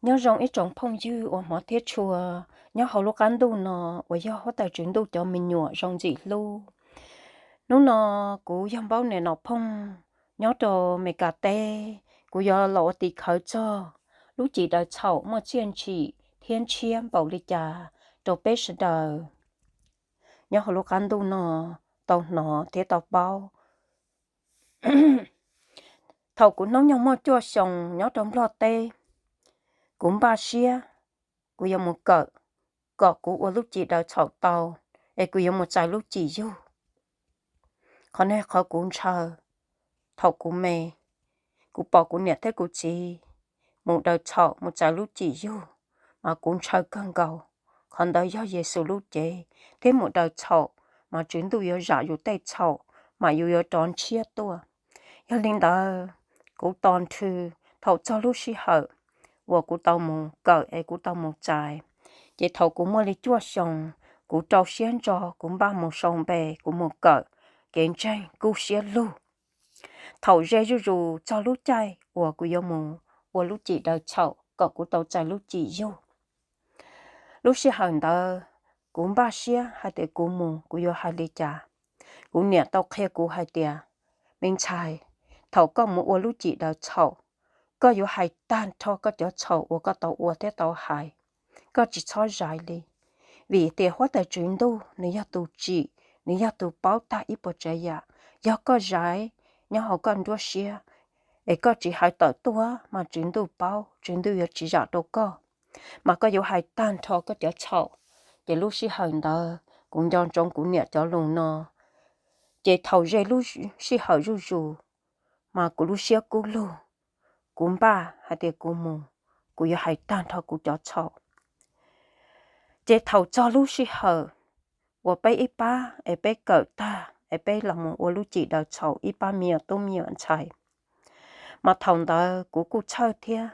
Nyob zoo ib tsoom phooj ywg uas hmov thiab tshua nyob hauv lub qab ntuj no uas yog huab tais Tswv Ntuj cov me nyuam zoo ntxim hlub. Hnub no kuv yog Npaub Niam Nom Phooj nyob rau Meskas teb. Kuv yuav los ua tim khawv txog lub cim daws txhaum muaj txiaj ntsim thiab ntshiab npaum li cas rau peb sawv daws nyob hauv lub qab ntuj no tau hnov thiab tau paub. Thaum kuv hnub nyoog muaj cuaj xyoos nyob rau Nplog teb, kuv npaj siab kuv yuav mus kawm kom kuv ua lub cim daws txhaum tau, es kuv yuav mus txais lub cim yug. Qhov no qhov kuv ntshaw. Thaum kuv me, kuv pom kuv niam thiab kuv txiv mus daws txhaum mus txais lub cim yug, mas kuv ntshaw kawg nkaus. Qhov ntawd yog Yexus lub cev, thiab mus daws txhaum mas Tswv Ntuj yuav zam yus tej txhaum, mas yus yuav rov ntshiab tuaj. Yog li ntawd, kuv tos nrhw thaum txog lub sij hawm uas kuv tau mus kawm es kuv tau mus txais. Ces thaum kuv muaj li cuaj xyoos, kuv rau siab ntso, kuv npaj mus sau npe, kuv mus kawm kev ntseeg kub siab lug. Thaum ze zuj zus txog lub caij uas kuv yuav mus ua lub cim daws txhaum kom kuv tau txais lub cim yug. Lub sij hawm ntawd, kuv npaj siab hais tias kuv mus kuv yuav hais li cas. Kuv niam tau qhia kuv hais tias, me ntxhais, thaum koj mus ua lub cim daws txhaum, koj yuav hais tag nrho koj cov txhaum uas koj tau ua thiab tau hais. Koj tsis txhob zais li, vim tias huab tais Tswv Ntuj nws yog tus tsim, nws yog tus paub tag ib puas tsav yam. Yog koj zais nyob hauv koj nruab siab, es koj tsis hais tawm tuaj mas Tswv Ntuj paub, Tswv Ntuj yuav tsis zam rau koj. Mas koj yuav hais tag nrho koj cov txhaum. Ces lub sij hawm ntawd kuv nco ntsoov kuv niam cov lus no. Ces thaum ze lub sij hawm zuj zus, mas kuv lub siab kub lug, kuv npaj hais tias kuv mus, kuv yuav hais tag nrho kuv cov txhaum. Ces thaum txog lub sij hawm uas peb ib pab es peb kawm tag es peb los mus ua lub cim daws txhaum ib pab me nyuam tub me nyuam ntxhais, mas thaum ntawd kuv kuj txhawj thiab,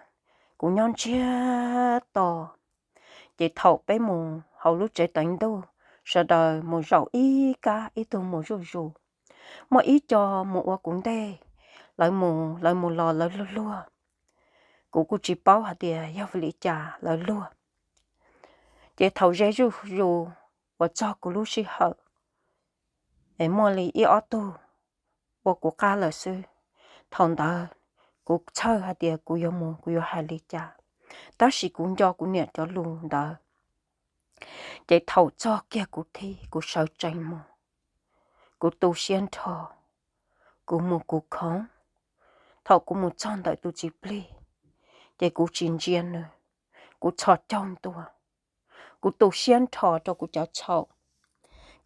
kuv nyob ntsiag to. Ces thaum peb mus hauv lub tsev teev ntuj, sawv daws mus zaum ib kab ib tug mus zuj zus. Muaj ib co mus ua kuv ntej, lawv mus lawv mus los lawv luag luag. Kuv kuj tsis paub hais tias yog vim li cas lawv luag. Ces thaum ze zuj zus uas txog kuv lub sij hawm, es muaj li ib ob tug ua kuv qab lawm xwb. Thaum ntawd kuv txhawj hais tias kuv yuav mus kuv yuav hais li cas, tab sis kuv nco kuv niam cov lus ntawd. Ces thaum txog kiag kuv thiab kuv sawv tsees mus, kuv tu siab nrho, kuv mus kuv khoov. Thaum kuv mus txog ntawm tus txiv plig, ces kuv tsis ntsia nws, kuv txhos caug ntua. Kuv tu siab nrho rau kuv cov txhaum,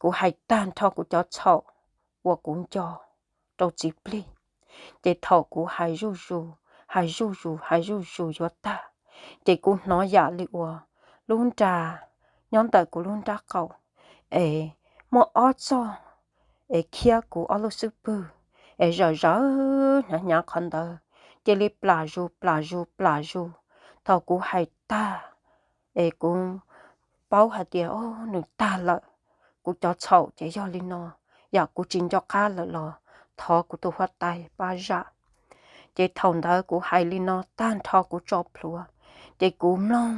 kuv hais tag nrho kuv cov txhaum uas kuv nco rau txiv plig. Ces thaum kuv hais zuj zus, hais zuj zus, hais zuj zus yuav tag, ces kuv hnov yam li uas lub nra nyob ntawm kuv lub nrab qaum es muaj ob txoj es khiab kuv ob lub xub pwg, es zawm zawm hnyav hnyav qhov ntawd, cia li plam zus plam zus plam zus. Thaum kuv hais tag, es kuv paub hais tias, o, nws tag lawm, kuv cov txhaum ces yog li no, yam kuv tsis nco qab lawm los thov kuv tus huab tais pab zam. Ces thaum ntawd kuv hais li no tag nrho kuv tso plhuav, ces kuv mloog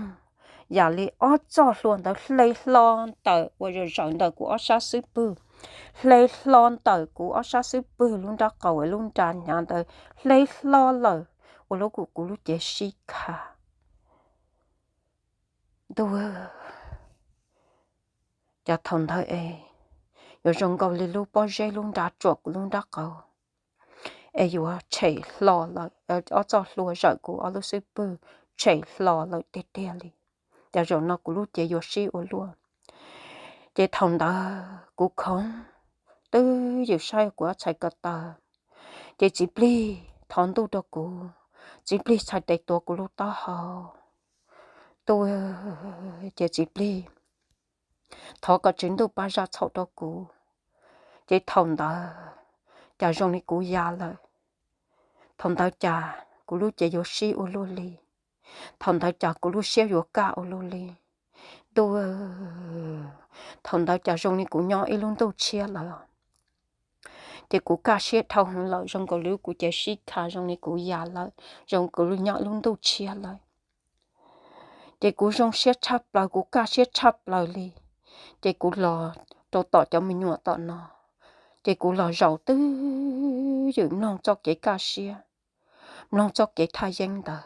yam li ob txoj hlua ntawd hle hlo ntawm uas zawm zawm ntawm kuv ob sab xub pwg, hle hlo ntawm kuv ob sab xub pwg lub nrab qaum es lub nra hnyav ntawd hle hlo lawm, ua lub kuv kuv lub cev sib kha. Ntuj, cas thaum ntawd es yuav zoo nkaus li lub pob zeb lub nra tsuam kuv lub nrab qaum, es yuav tshem hlo lawm, ob txoj hlua zawm kuv ob lub xub pwg tshem hlo lawm tiag tiag li. Cas zaum no kuv lub cev yuav sib ua luaj. Ces thaum ntawd kuv khoov, twb ywm saib kuv ob txhais ko taw, ces txiv plig thov ntuj rau kuv, txiv plig txhais tes tuav kuv lub taub hau. Ntuj, ces txiv plig thov kom Tswv Ntuj pab zam txhaum rau kuv. Ces thaum ntawd cas zoo li kuv ya lawm. Thaum ntawd cas kuv lub cev yuav sib ua luaj li. Thaum ntawd cas kuv lub siab yuav kaj ua luaj li. Ntuj, thaum ntawd cas zoo li kuv nyob ib lub ntuj tshiab lawm. Ces kuv kaj siab dhau heev lawm, zoo nkaus li kuv cev sib kha, zoo li kuv ya lawm, zoo kuv nyob ib lub ntuj tshiab lawm. Ces kuv zoo siab tshaj plaws, kuv kaj siab tshaj plaws li. Ces kuv los rau tom cov me nyuam tom no, ces kuv los zaum twj ywm mloog txoj kev kaj siab, mloog txoj kev thaj yeeb ntawd.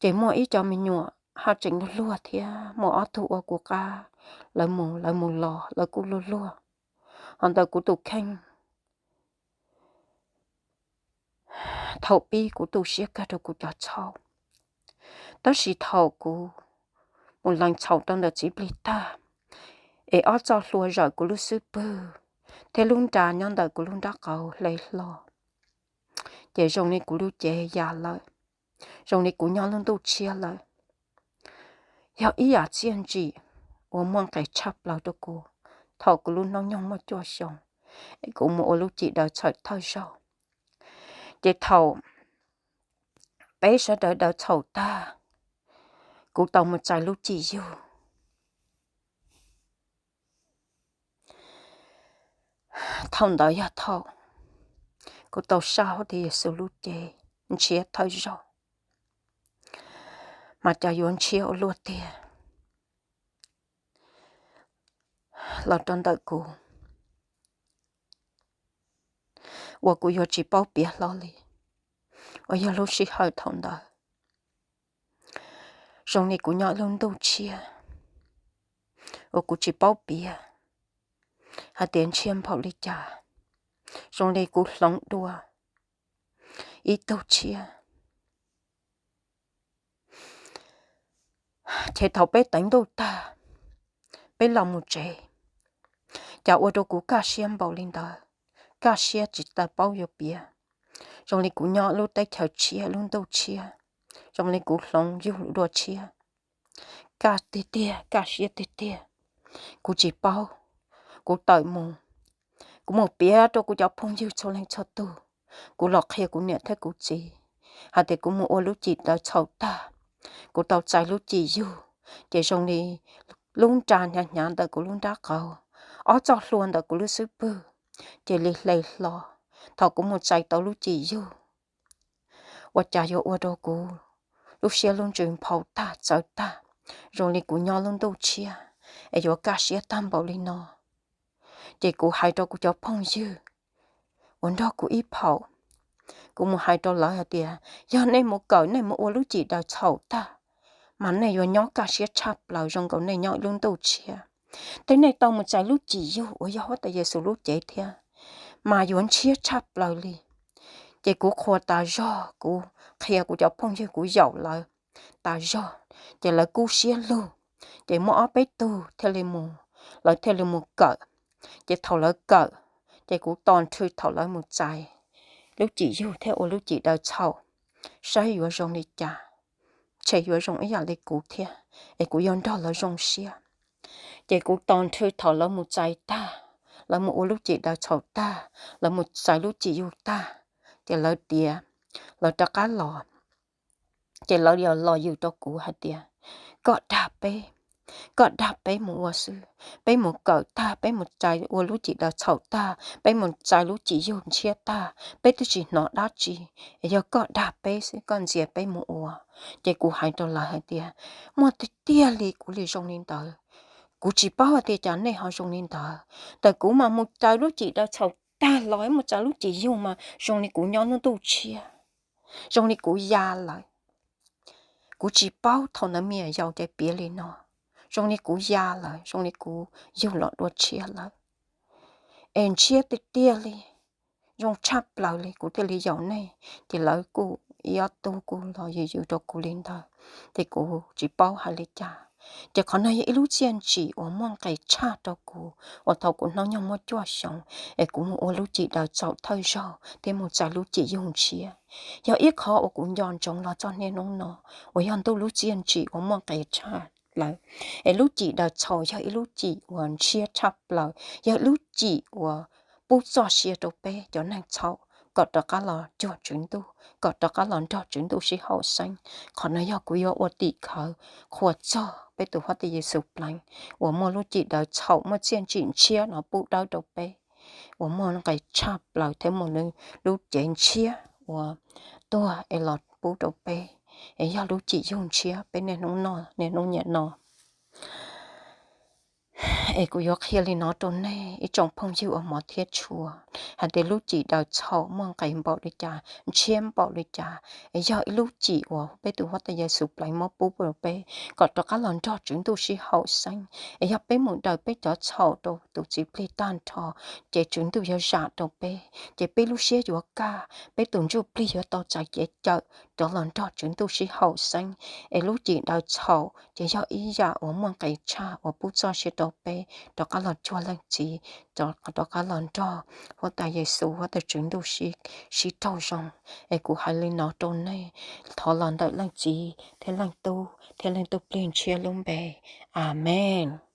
Ces muaj ib co me nyuam haj tseem luag luag thiab, muaj ob tug ua kuv qab, lawv mus lawv mus los lawv kuj luag luag. Ho ntawm kuv tus kheej, thaum pib kuv tu siab kawg rau kuv cov txhaum, tab sis thaum kuv mus lees txhaum rau ntawm txiv plig tag, es ob txoj hlua zawm kuv lub xub pwg thiab lub nra nyob ntawm kuv lub nrab qaum hle hlo, ces zoo li kuv lub cev ya lawm, zoo li kuv nyob lub ntuj tshiab lawm. Yog ib yam txiaj ntsim uas muaj nqis tshaj plaws rau kuv thaum kuv lub hnub nyoog muaj cuaj xyoo, es kuv mus ua lub cim daws txhaum thawj zaug. Ces thaum peb sawv daws daws txhaum tag, kuv tau mus txais lub cim yug. Thaum ntawd yog thaum kuv tau saj huab tis Yexus lub cev ntshiab thawj zaug, mas cas yuav ntshiab ua luaj tiag los rau ntawm kuv, uas kuv yuav tsis paub piav hlo li. Uas yog lub sij hawm thaum ntawd zoo li kuv nyob lub ntuj tshiab, uas kuv tsis paub piav hais tias ntshiab npaum li cas, zoo li kuv hloov dua ib tug tshiab. Ces thaum peb teev ntuj tag, peb los mus tsev, cas ua rau kuv kaj siab npaum li ntawd, kaj siab tsis tau paub yuav piav. Zoo li kuv nyob lub teb chaws tshiab lub ntuj tshiab, zoo li kuv hloov yug dua tshiab. Kaj tiag tiag, kaj siab tiag tiag. Kuv tsis paub, kuv tawm mus, kuv mus piav rau kuv cov phooj ywg txhua leej txhua tus, kuv los qhia kuv niam thiab kuv txiv hais tias kuv mus ua lub cim daws txhaum tag, kuv tau txais lub cim yug, ces zoo li lub nra hnyav hnyav ntawm kuv lub nrab qaum, ob txoj hlua ntawm kuv lub xub pwg cia li hle hlo thaum kuv mus txais tau lub cim yug. Ua cas yuav ua rau kuv lub siab lub ntsws nphau tag txawv tag, zoo li kuv nyob lub ntuj tshiab es yuav kaj siab tag npaum li no. Ces kuv hais rau kuv cov phooj ywg uas nrog kuv ib phaum, kuv mus hais rau lawv hais tias yog nej mus kawm, nej mus ua lub cim daws txhaum tag, mas nej yuav nyob kaj siab tshaj plaws zoo nkaus nej nyob lub ntuj tshiab. Tej nej tau mus txais lub cim yug uas yog huab tais Yexus lub cev thiab, mas yuav ntshiab tshaj plaws li. Ces kuv qhuas tas zog, kuv qhia kuv cov phooj ywg, kuv yaum lawv tas zog, ces lawv kub siab lug. Ces muaj ob peb tug thiaj li mus, lawv thiaj li mus kawm. Ces thaum lawv kawm, ces kuv tos nrhw thaum lawv mus txais lub cim yug thiab ua lub cim daws txhaum, saib yuav zoo li cas, ntshe yuav zoo ib yam li kuv thiab, es kuv yuav nrog lawv zoo siab. Ces kuv tos nrhw thaum lawv mus txais tag, lawv mus ua lub cim daws txhaum tag, lawv mus txais lub cim yug tag, ces lawv tiav, lawv rov qab los. Ces lawv los yws rau kuv hais tias, koj dag peb, koj dag peb mus ua xwb. Peb mus kawm tag, peb mus txais ua lub cim daws txhaum tag, peb mus txais lub cim yug ntshiab tag, peb twb tsis hnov dab tsi, es yog koj dag peb xwb, koj ntxias peb mus ua. Ces kuv hais rau lawv hais tias, muaj tiag tiag li, kuv li zoo li ntawd. Kuv tsis paub hais tias cas nej ho zoo li ntawd. Ntawm kuv mas mus txais lub cim daws txhaum tag los mus txais lub cim yug mas zoo li kuv nyob lub ntuj tshiab, zoo li kuv ya lawm. Kuv tsis paub thaum ntawd me nyuam yaus ces piav li no, zoo li kuv ya lawm, zoo li kuv yug los dua tshiab lawm. Es ntshiab tiag tiag li, zoo tshaj plaws li, kuv thiaj li yaum nej. Ces lawv kuj ib ob tug kuj los yws yws rau kuv li ntawd, ces kuv tsis paub hais li cas. Ces qhov no yog ib lub txiaj ntsim uas muaj nqis tshaj rau kuv uas thaum kuv hnub nyoog muaj cuaj xyoo, es kuv mus ua lub cim daws txhaum thawj zaug thiab mus txais lub cim yug ntshiab. Yog ib qhov uas kuv nco ntsoov los txog niaj hnub no, uas yog ntuj lub txiaj ntsim uas muaj nqis tshaj plaws. Es lub cim daws txhaum yog ib lub cim uas ntshiab tshaj plaws, yog ib lub cim uas pub txoj sia rau peb cov neeg txhaum kom rov qab los cuag Tswv Ntuj, kom rov qab los nrog Tswv Ntuj sib haum xeeb. Qhov no yog kuv yuav ua tim khawv qhuas txog peb tus Huab Tais Yexus Pleev uas muaj lub cim daws txhaum, muaj txiaj ntsim ntshiab no pub dawb rau peb, uas muaj nqis tshaj plaws thiab muaj lub cev ntshiab uas tuag es los pub rau peb, es yog lub cim yug ntshiab peb niaj hnub no, niaj hnub niam no. Es kuv yuav qhia li no rau nej ib tsoom phooj ywg uas hmov thiab tshua, hais tias lub cim daws txhaum muaj nqis npaum li cas, ntshiab npaum li cas, es yog ib lub cim uas peb tus Huab Tais Yexus Pleev muab pub rau peb kom rov qab los nrog Tswv Ntuj sib haum xeeb. Es yog peb mus daws peb cov txhaum rau tus Txiv Plig tag nrho, ces Tswv Ntuj yuav zam rau peb, ces peb lub siab yuav kaj, peb tus ntsuj plig yuav tau txais kev cawm rov los nrog Tswv Ntuj sib haum xeeb. Es lub cim daws txhaum ces yog ib yam uas muaj nqis tshaj uas pub txoj sia rau peb rov qab los cuag leej txiv, rov qab los nrog Huab Tais Yexus, Huab Tais Tswv Ntuj sib raug zoo. Es kuv hais li no rau nej, thov los ntawm Leej Txiv thiab Leej Tub thiab Leej Ntuj Plig Ntshiab lub npe, Amees.